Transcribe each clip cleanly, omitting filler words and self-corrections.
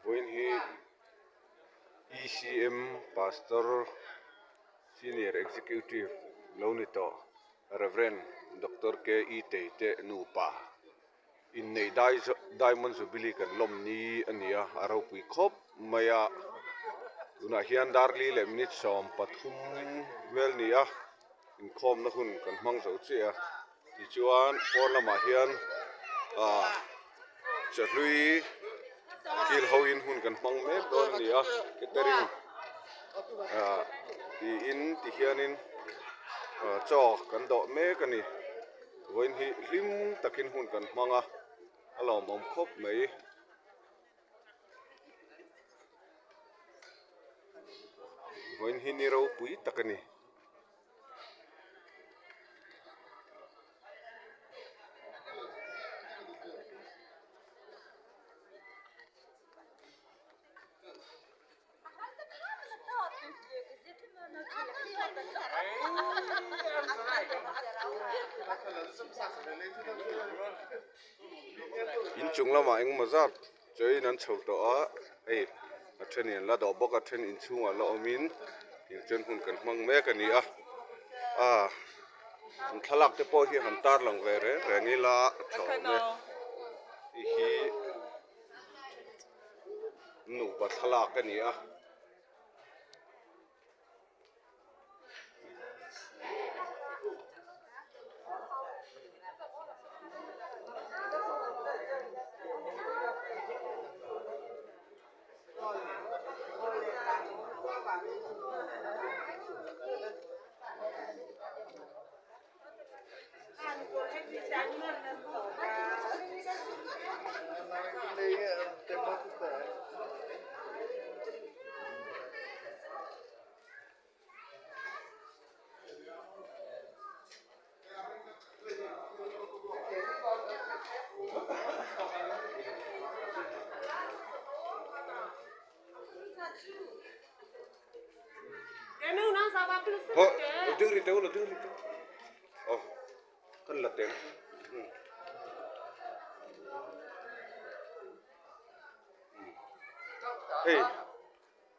Vawiin hi ECM Pastor Senior Executive lo ni tawh Rev Doctor KE Teite nupa inneih Diamond Jubilee kan lawm ni a ni a, a ropui khawp mai a, tunah hian darli leh minute 13 vel ni a, inkhawmna hun kan hmang zo chiah a. Tichuan pawn lamah hian ah chahlui kil ho in hun kan hmang mek dawn a ni a catering ah tiin ti hianin ah chaw kan dawh mek a ni vawiin hi hlim takin hun kan hmang a a lawmawm khawp mai. Vawiin hi ni ropui tak a ni. Inchung lamah engemaw zat chawiin an chho tawh a hei a then in an la dawh bawk a a then inchhungah la awmin tiang chuan hun kan hmang mek a ni a ah an thlalak te pawh hi han tar lang ve reng reng ila a tha awm e hei hi nupa thlalak a ni a. Lo ding ri teu lo ding ri teu aw kan la teng hei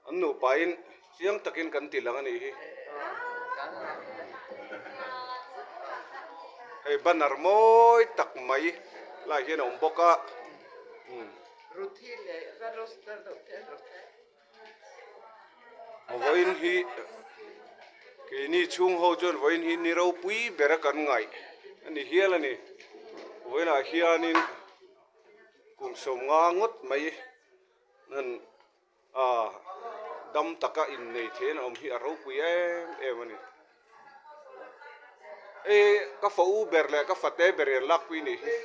an nupa in chiang takin kan ti lang a nih hi hei banner mawi tak mai lai hian a awm bawk a. Vawiin hi keini chhung ho chuan vawiin hi ni ropui bera kan ngaih a ni hial a ni vawiinah hianin kum 50 ngawt mai nan ah dam taka innei thei an awm hi a ropui em em a ni hei ka fa u ber leh ka fate ber in an lakpui a nih hi.